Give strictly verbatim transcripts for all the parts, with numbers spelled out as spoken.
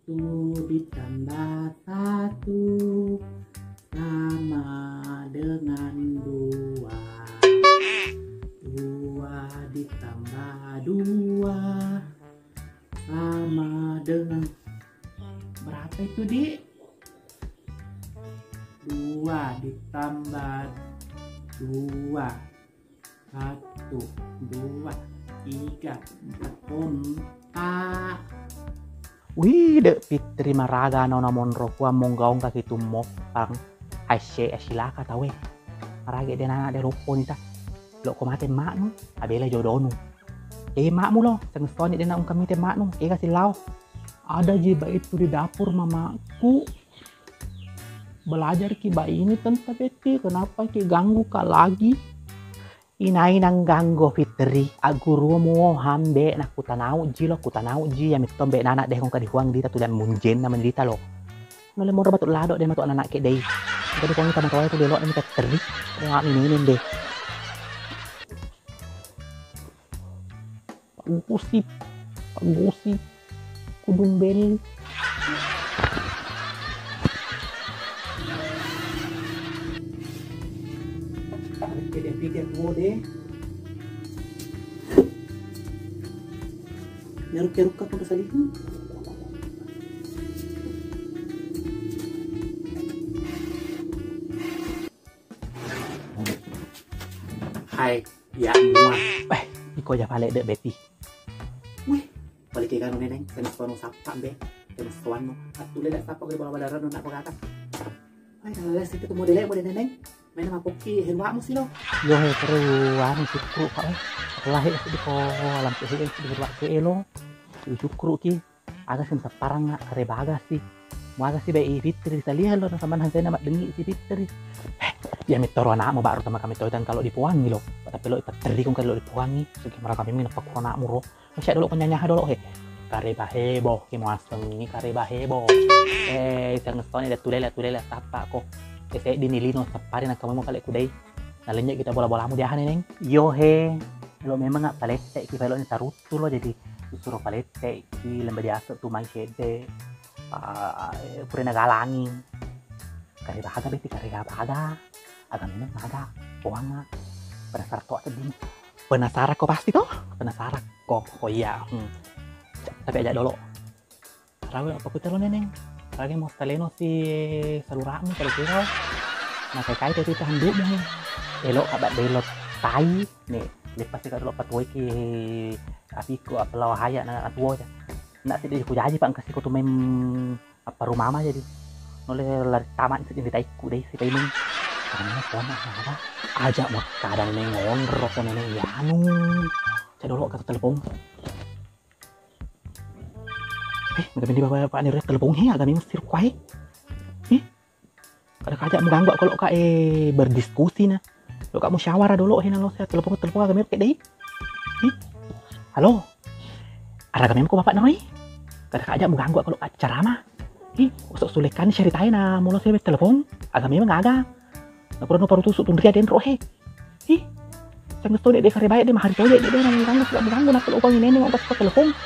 Satu ditambah satu sama dengan dua. Dua ditambah dua sama dengan, berapa itu, Dik? Dua ditambah dua. Satu, dua, tiga, empat, empat. Wih, Dek Fitri, maraga nona monro kua mongga-ongga ki tu moppang. Aisse, asilaka tauwe. Maraga de nana de loppo nita. Loko mate maknu, abela jodonu. Eh, makmu lo, sengestoni de na ungkami te maknu. Eh, kasih lao. Ada ji ba itu di dapur mamaku. Belajar ki ba ini tenta Betti, kenapa ki ganggu ka lagi? Inai nangganggo Fitri, aggurumu hambe, nakutanau ji lo, kutanau ji, ya mitto mbe nana deh kongka dihuang dita tudan munjen na mendita lo. Nole moro batu lado deh matu anak ke dei. Jadi kongka matoa tu belok ni Fitri, nggak minin deh. Pak Gosip, Pak Gosip, Kudung Bel. Pede-pede tuo deh. Nyaruk-nyaruk apa kesalihan? Hai, ya mua. Eh, iko ja pale de Betti. Wih, balik ke kanu Neneng, kena sono sappa mbe, kena sono. Atu lele sappa ke bawah darat nak pegata. Hai, kalau les itu modele modele Neneng. Main sama Poki, helwa musi lo. Yo he, teru anu cukru pak eh. Lahir di ko alam ke he di helwa ke elo. Cukru ki. Aga sing tapparang kare baga si. Muaga si bai Fitri saliha lo na samana hansai na maddengi si Fitri. Eh, ya mitoro anakmu baru sama kami toitan kalau dipuangi lo. Tapi lo ipatteri kong kalau dipuangi. Segi mara kami mina pakku anakmu ro. Masya dolo penyanyi dolo he. Kare bahebo ki muasengi kare bahebo. Eh, sing stone da tulele tulele sapa ko. Ese di nilino sapari na kamu kale kudai. Nalennye kita bola-bolamu diaha Neneng. Yo he. Lo memang nggak palette ki lo ni tarutu lo jadi. Susuro palette ki lembe diase tu mai cedde. Ah, pura nagalangi. Kare baga Betti kare baga. Aga minum aga. Oanga. Penasaran to sedih. Penasaran ko pasti to? Penasaran ko. Oh iya. Hmm. Tapi aja dolo. Rawe apa kutelo Neneng? Rage mo staleno si salura'mu kira-kira. Nah, kai-kai tadi itu handukmu he. Elo abak delo tai. Nih, lepas sih kalau patuai ki apiku apelo haya na tuo ja. Nak sih ku jaji pak engkasi ko tu main apa rumah mah jadi. Nole lari tamat sih di taiku deh si paimeng. Karena pona ada. Aja mau kadang Neneng ngonrok Neneng yanu. Cek dolo ke telepon. Eh, mega mending bapak, bapak ni telepon he, agak memang sirkuai. Eh, kada kaja mengganggu kalau kak eh berdiskusi nah. Lo kak musyawarah dulu he nalo saya telepon telepon agak mirip deh. Eh, halo. Ada kami ko bapak noi. Kada kaja mengganggu kalau kak ceramah. Eh, usok sulekan ceritain nah, mula saya telepon. Agak memang agak. Napura no parutusu tunria denro he. Ih, sanggesto de kare bae de mahari toje de de nang ganggu suka mengganggu nak lo upangi Neneng pas telepon.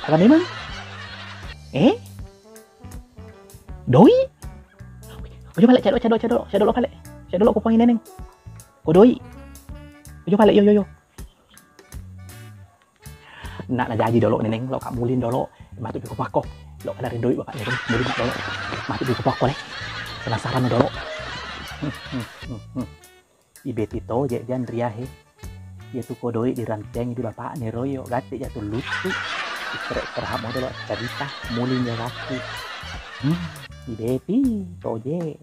Aga memang? Eh? Doi? Ojo pale cado cado cado cado lo pale. Cado lo ko upangi Neneng. Ko doi. Ojo pale yo yo yo. Nak najaji dolo Neneng, lo kak mulin dolo. Matu piko pako. Lo kada ridoi bapak Neneng, mulin nak dolo. Matu piko pako le. Penasaran dolo. Hmm, hmm, hmm, hmm. I Betti to je dianria he. Iya tu ko doi diranteang di bapak ne royo gatti jatu lucu. Istere istirahat mo dolo cerita mulin ya gatti. Hmm, I Betti to je.